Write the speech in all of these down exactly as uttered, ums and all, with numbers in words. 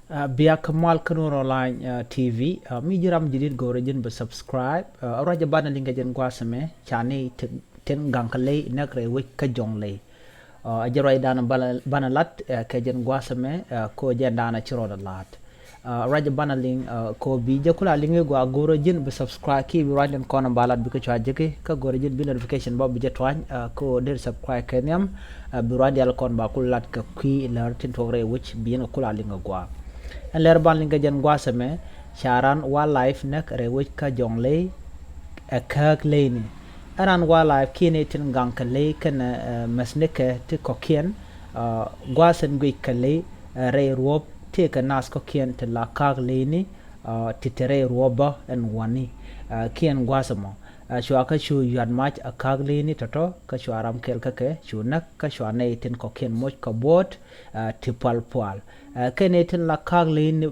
Bia kä mal kä Nuer Online TV. Mi ji̱ ram jidit, go̱rɛ ji̱n bi subscribe. Ruac banɛ liŋ kɛ jɛn gua̱a̱th ɛmɛ, ca nɛy tin gaŋ kɛ ley näk rɛy wec kä Jɔŋley. Ɛ jɛ ruac danɔ banɛ lat kɛ jɛn gua̱a̱th ɛmɛ, ko jɛn danɔ ci rɔɔdɛ la̱a̱t. Ruac banɛ liŋ ko bi jɛ kula liŋ i̱ gɔaa, go̱rɛ ji̱n bi subscribe, ki bi ruac liŋ kɔn ba lat bi kä cua jeki, kä go̱rɛ ji̱n bi notification bä bi jɛ tuany, ko der subscribe kɛ nhiam. Bi ruac dial kɔn ba kula lat kɛ kui̱ lär tin tuɔk rɛy wec bi yɛn kɛ kula liŋ gɔaa. Ɛn lɛr banɛ liŋ kɛ jɛn gua̱a̱th ɛmɛ, ca ran wildlife näk rɛy wec kä Jɔŋley ɛ kääk leyni. Ɛ ran wildlife kiɛ nɛy tin gaŋ kɛ ley kɛnɛ mäthnikɛ ti kɔ̱kiɛn. Gua̱a̱th ɛn guic kɛ ley rɛy ruɔ̱p tëëkɛ naath kɔ̱kiɛn ti la kääk leyni, ti te rɛy ruɔ̱p bä ɛn wäni. Kiɛn gua̱a̱th ɛmɔ cua kä cu yuat mac ɛ kääk leyni tɔ̱tɔ̱, kä cua ram kɛl kä kɛ cu näk, kä cua nɛy tin kɔ̱kiɛn moc kɛ buɔ̱ɔ̱t ti pual pual. Kɛn nɛy tin la kääk leyni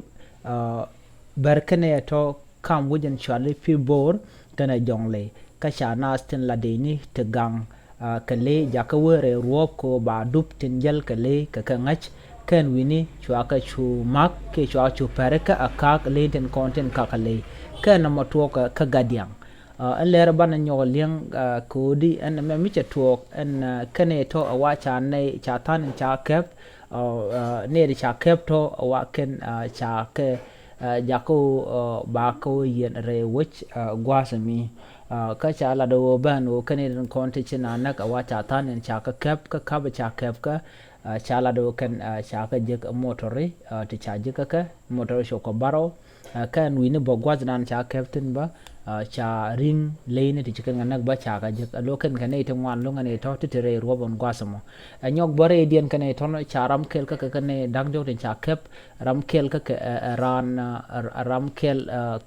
bär kɛnɛ tɔ̱ kam wec in cuali Pibor kɛnɛ Jɔŋley, kä ca naath tin la dëcni ti gaŋ kɛ ley jakä wee rɛy ruɔ̱p ko ba dup tin jäl kɛ ley kɛ kɛ ŋäc. Kɛn wi̱ni cua kɛ cu ma̱k kiɛ cua cu pɛri kä a kääk ley tin kɔn tin kakä ley. Kɛn nɔmɔ tuɔɔk kä Gadiaŋ. Ɛn lɛr banɛ nyɔk liɛŋ ko̱di ɛn mɛ mi cɛ tuɔɔk ɛn kɛnɛ tɔ̱ a wa ca nɛy ca tha̱a̱n in ca kɛp. Nɛy ti ca kɛp tɔ̱ a wa kɛn ca kɛ jakä ba kä wä yiɛn rɛy wec gua̱a̱th mi. Kä ca lat ɣöö bän ɣöö kɛn in kɔn ti ci na näk a wa ca tha̱a̱n in ca kä kɛp, kä ka̱pɛ ca kɛp kä ca lat ɣöö kɛn ca kä jek motori ti ca jek kä kɛ motori cok kɛ bärɔw. Kɛn wi̱ni bä gua̱a̱th nan ca kɛp thi̱n bä ca ri̱ŋ leyni ti ci kɛn kɛ näk bä ca kä jek. Ɛ lo̱ kɛn kɛ nɛy ti ŋuan lo̱ŋ kɛn nɛy tɔ̱ ti ti rɛy ruɔ̱p ɛn gua̱a̱th ɛmɔ. Ɛ nyɔk bä rɛydiɛn kɛn nɛy tɔ̱ ca ram kɛl kä kɛ kɛn nɛy da̱ŋ diɔ̱k tin ca kɛp. Ram kɛl kä kɛ ɛ ran ram kɛl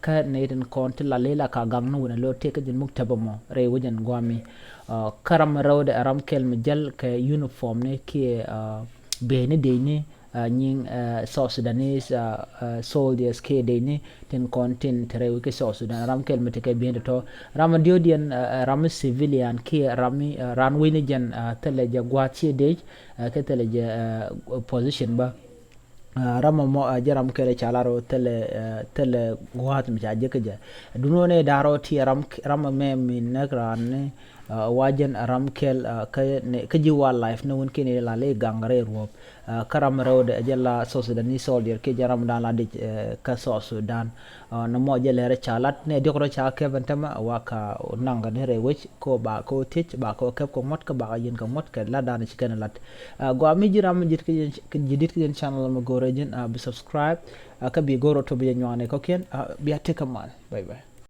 kä nɛy tin kɔn ti la ley la ka gaŋ ni wun ɛ lo̱ tëë kä ji̱n muk tɛpɛ mɔ rɛy wec ɛn gua̱a̱mi. Kä ram rɛwdɛ ɛ ram kɛl mi jäl kɛ uniform ni kiɛ beni deni nyiŋ South Sudanese soldiers kiɛ deni tin kɔn tin te rɛy wec kä South Sudan. Ram kɛl mi tekɛ beni tɔ̱ ram diɔ̱diɛn ram civilian kiɛ ram ran wec ni jɛn thilɛ jɛ gua̱a̱th ciɛ dec kɛ thilɛ jɛ position bä. Ram mɔ jɛ ram kɛl ca lar ɔ thilɛ thilɛ gua̱a̱th mi ca jek jɛ. Dun wä ni da̱r ɔ ti ram ram mɛ mi näk ran ni wa jɛn ram kɛl kä ji̱ wildlife ni wun kini la ley gaŋ rɛy ruɔ̱p. Kä ram rɛwdɛ jɛ la South Sudanese soldier kiɛ jɛ ram dan la dic kä South Sudan. Nɔmɔ jɛ lɛr ca lat ni diɔk rɔ ca kɛp ɛn tämɛ wa ka naŋ kɛ ni rɛy wec. Ko ba ko thiec ba ko kɛp ko ŋuɔ̱t kä ba ka yin ka ŋuɔ̱t kɛ lat dan ci kɛn lat. Gua mi ji̱ ram mi ji̱ dit ki jɛn channel mi go̱rɛ ji̱n bi subscribe. Kä bi go̱rɛ to bi jɛ nyuani kɔkiɛn. Bia tek kɛ mal. Bye bye.